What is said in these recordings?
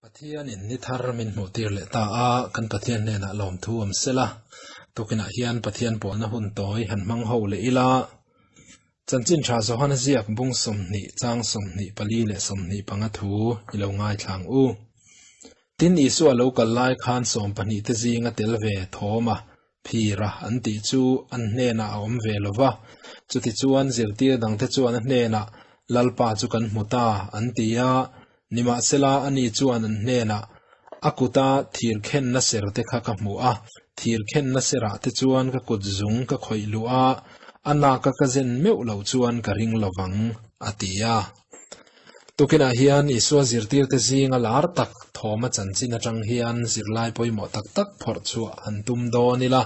Pathianin ni thar min hmuh tir leh ta a, kan Pathian hnenah lawmthu awm sela, tukinah hian Pathian pawlna hun tawi han hmang ho leh ila, Chanchin Tha Johana ziak bung 20 chang 24 leh 25 thu i lo ngaithlang u. Tin, Isua lo kal lai khan 12 te zinga tel ve thawm a, phira an tih chu an hnenah a awm ve lo va. Chutichuan zirtir dangte chuan a hnenah, Lalpa chu kan hmu ta, an ti a. Nimahsela ani chuan an hnenah, A kuta thir khenna ser te kha ka hmu a, thir khenna serah te chuan ka kut zung ka khawih luh a, a naka ka zen meuh loh chuan ka ring lo vang, a ti a. Tukinah hian Isua zirtirte zinga lar tak Thawma chanchin atang hian zirlai pawimawh tak tak phawrh chhuah han tum dawn ila.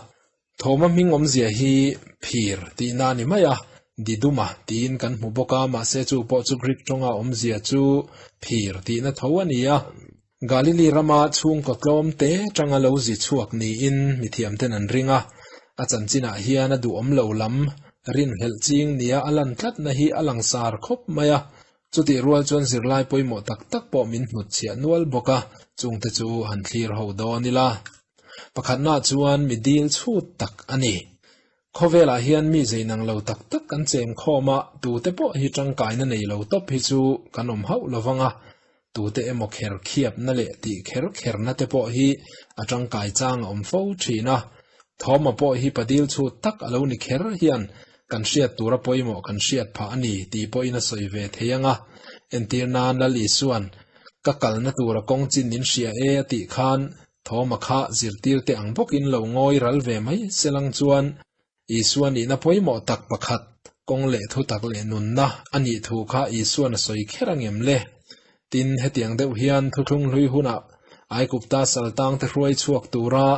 Thawma hming awmzia hi phir tihna a ni mai a, Diduma tiin kan hmu bawk a, mahse chu pawh chu Greek tawnga awmzia chu phir tihna tho a ni a. Galili rama chhungkaw tlawm te tanga lo zi chhuak niin mithiamten an ring a, a chanchinah hian a duhawm lo lam rinhlelh ching nia a lan tlatna hi a langsar khawp mai a. Chutih rual chuan zirlai pawimawh tak tak pawh min hnutchhiah nual bawk a, chungte chu han thlir ho dawn ila. Pakhatnaah chuan mi dil chhut tak a ni. Khawvelah hian mi zei nang lo tak tak kan cheng khawm a, tute pawh hi tangkaina nei lo tawp hi chu kan awm hauh lo vang a, tute emaw kher khiapna leh tih kher kherna te pawh hi a tangkai chang a awm fo thin a. Thawma pawh hi padil chhut tak a lo ni kher hian kan hriat tura pawimawh kan hriat phah a ni tih pawhin a sawi ve thei ang a. Entir nan Lal Isua'n ka kalna tura kawng chin in hria e a tih khan Thawma kha zirtirte ang bawkin lo ngawi ral ve mai selang chuan Isua nihna pawimawh tak pakhat, kawng leh thu tak leh nunna a nih thu kha Isua'n a sawi kher ang em le? Tin, hetiang deuh hian thuthlung hlui hunah Aigupta saltangte hruai chhuak tura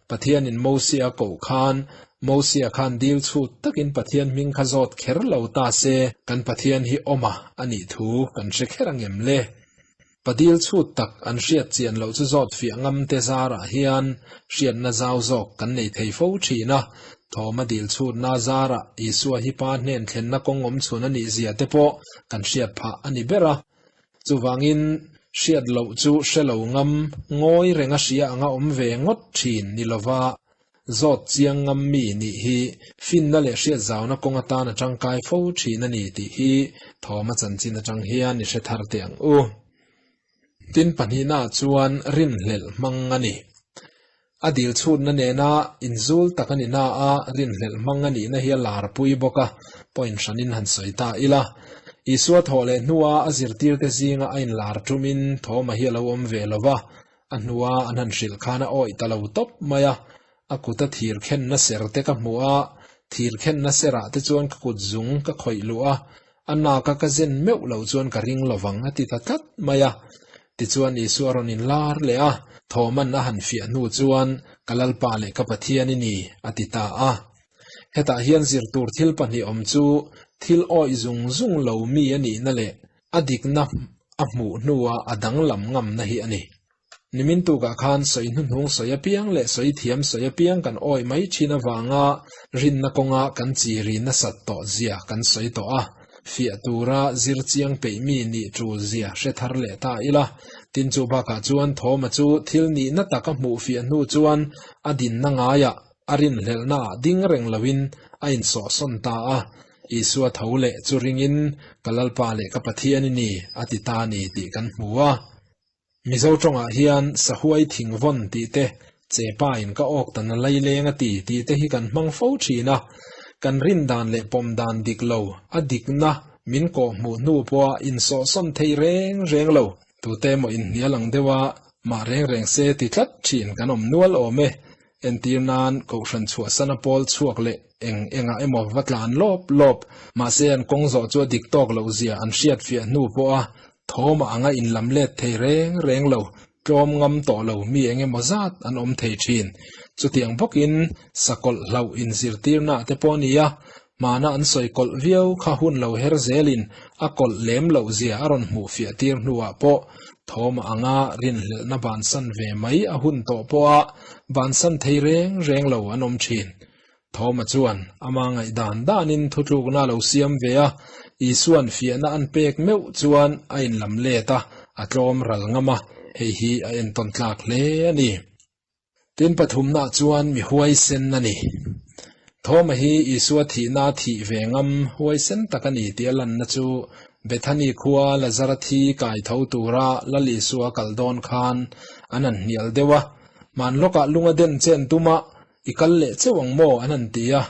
Pathianin Mosia koh khan Mosia khan dil chhut takin Pathian hming kha zawt kher lo ta se, kan Pathian hi awma a nih thu kan hre kher ang em le? Padil chhut tak an hriat chian loh chu zawt fiah ngam te zarah hian hriatna zau zawk kan nei thei fo thin a. Thawma dil chhutna zarah Isua hi Pa hnen thlenna kawng awm chhun a nih zia te pawh kan hriat phah a ni ber a. Chuvangin, hriat loh chu hre lo ngam, ngawi renga hria anga awm ve ngawt thin ni lova zawt chiang ngam mi nih hi finna leh hriatzauna kawng atan a tangkai fo thin a ni tih hi thawma chanchin atang hian i hre thar teh ang u. Tin pahnihnaah chuan rinhlelh hmang a ni. A dil chhutna nena inzul tak a ni na a, rinhlelh hmang a nihna hi a larpui bawk a, point hranin han sawi ta ila. Isua thawh leh hnua a zirtirte zinga a inlar tumin thawma hi a lo awm ve lo va, A hnua an han hrilh khan a awih ta lo tawp mai a, a kuta thir khenna ser te ka hmu a, thir khenna serah te chuan ka kut zung ka khawih luh a, a naka ka zen meuh loh chuan ka ring lovang a ti ta tlat mai a. Tichuan Isua a rawn inlar leh a, Thawman a han fiah hnu chuan, Ka Lalpa leh ka Pathian i ni, a ti ta a. Hetah hian zir tur thil pahnih awm chu thil awih zung zung lo mi a nihna leh a dikna a hmuh hnua a danglam ngamna hi a ni. Nimin tukah khan sawi hnuhnung sawi apiang leh sawi thiam sawi apiang kan awih mai thin avanga rinna kawnga kan chiri nasat tawh zia kan sawi tawh a, fiah tura zir chiang peih mi nih tul zia hre thar leh ta ila. Tin chu bakah chuan Thawma chu thil nihna tak a hmuh fiah hnu chuan a dinna ngaiah a rinhlelhnaah ding reng loin a insawhsawn ta a, Isua tho leh chu ringin ka Lalpa leh ka Pathian i ni a ti ta ni tih kan hmu a. Mizo tawngah hian sahuai thing vawn tih te, chepa in ka awk ta na laileng a ti tih te hi kan hmang fo thin a. Kan rin dan leh pawm dan dik lo, a dikna min kawh hmuh hnu pawha insawhsawn thei reng reng lo. Tute emaw inhnial ang deuha mah reng reng se ti tlat thin kan awm nual awm e. Entir nan Kohhran chhuahsana pawl chhuak leh eng engah emaw va tlan lawp lawp, mahse an kawng zawh chu a dik tawk loh zia an hriat fiah hnu pawha thawm a anga inlam let thei reng reng lo, tlawm ngam tawh lo mi eng emaw zat an awm thei thin. Chutiang bawkin sakawlh hlauh inzirtirna te pawh a ni a, hmana an sawi kawlh viau kha hun lo her zelin a kawlh lem loh zia a rawn hmuh fiah tir hnuah pawh thawm a anga rinhlelhna bansan ve mai a hun tawh pawha bansan thei reng reng lo an awm thin. Thawma chuan ama ngaihdan danin thutlukna a lo siam ve a, Isua'n fiahna an pek meuh chuan a inlam let a, a tlawm ral ngam a. Hei hi a entawn tlak hle a ni. Tin pathumna chuan mi huaisen a ni. Thoma hi Isua thihna thih ve ngam huaisen tak a ni tih a lanna chu Bethany khua Lazara thi kai tho tura Lal Isua kal dawn khan an han hnial deuh a, hman lawkah lunga den chen tuma i kal leh cheuh ang maw an han ti a,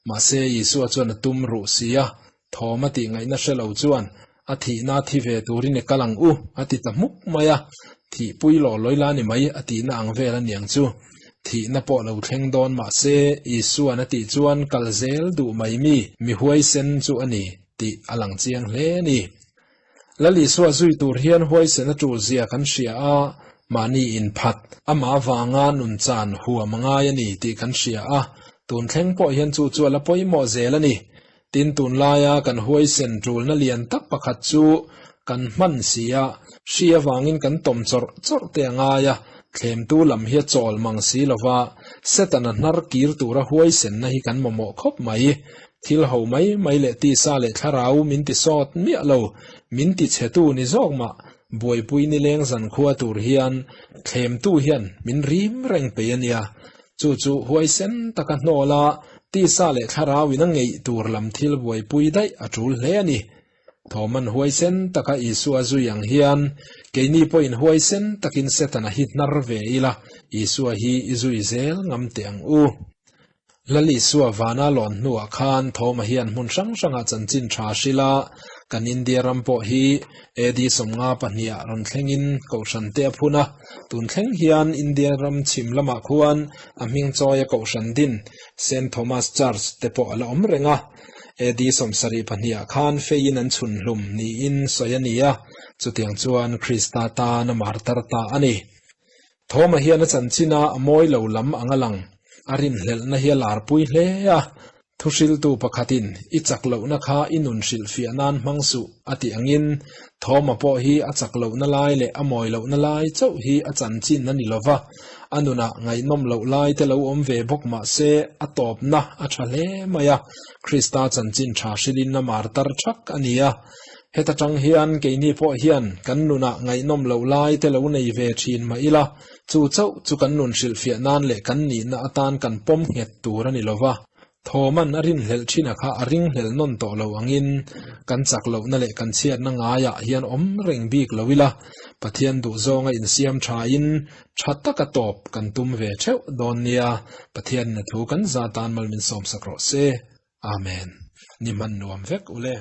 mahse Isua chuan a tum ruh si a, Thawma tih ngaihna hre lo chuan a thihna thi ve turin i kal ang u a ti ta hmuk mai a, thihpui lawh lawi la ni mai a tihna ang vel a niang chu. Thihna pawh lo thleng dawn mahse Isuan a tih chuan kal zel duh mai mi, mi huaisen chu a ni tih a lang chiang hle a ni. Lal Isua zui tur hian huaisen a tul zia kan hria a, mahni inphat, amah avanga nunchan huam a ngai a ni tih kan hria a, tun thleng pawh hian chu chu a la pawimawh zel a ni. Tin, tunlaia kan huaisen tulna lian tak pakhat chu kan hman si a, hri avangin kan tawm chawrh chawrh te a ngai a, thlemtu lam hi a chawl mang si lova, Setana hnar kir tura huaisenna hi kan mamawh khawp mai. Thil ho mai mai leh tisa leh thlarau min ti sawt miah lo, min ti chhetu ni zawk mah, buaipui nileng zankhua tur hian thlemtu hian min rim reng pei a nia. Chu chu huaisen taka hnawla tisa leh thlarau in a ngeih tur lam thil buaipui daih a tul hle a ni. Thawman huaisen taka Isua zui ang hian keini pawhin huaisen takin Setana hi hnar ve ila, Isua hi i zui zel ngam teh ang u. Lal Isua vana lawn hnuah khan Thawma hian hmun hrang hrangah chanchin tha hrilh a, kan India ram pawh hi AD 52 ah rawn thlengin Kohhran te a phun a, tun thleng hian India ram chhim lamah khuan a hming chawia Kohhran din Saint Thomas Church te pawh a la awm reng a. AD 72 ah khan feiin an chhun hlum niin sawi a ni a, chutiang chuan Krista tan a martar ta a ni. Thawma hian a chanchin a a mawi lo lam ang a lang, a rinhlelhna hi a larpui hle a. Thuhriltu pakhatin, I chak lohna kha i nun hrilhfiah nan hmang suh, a tih angin, Thawma pawh hi a chak lohna lai leh a mawi lohna lai chauh hi a chanchin a ni lo va, a nunah ngaihnawm loh lai te lo awm ve bawk mah se, a tawpna a tha hle mai a, Krista chanchin tha hrilhin a martar thak a ni a. Heta tang hian keini pawh hian kan nunah ngaihnawm loh lai te lo nei ve thin mah ila, chu chauh chu kan nun hrilhfiah nan leh kan nihna atan kan pawm nghet tur a ni lova. Thawman a rinhlelh thin a kha a ringhlel nawn tawh lo angin kan chak lohna leh kan chhiatna ngaiah hian awm reng bik lo ila, Pathian duhzawnga insiam thain tha taka tawp kan tum ve theuh dawn nia. Pathianin a thu kan za tan mal min sawmsak rawh se. Amen. Ni hman nuam vek ule.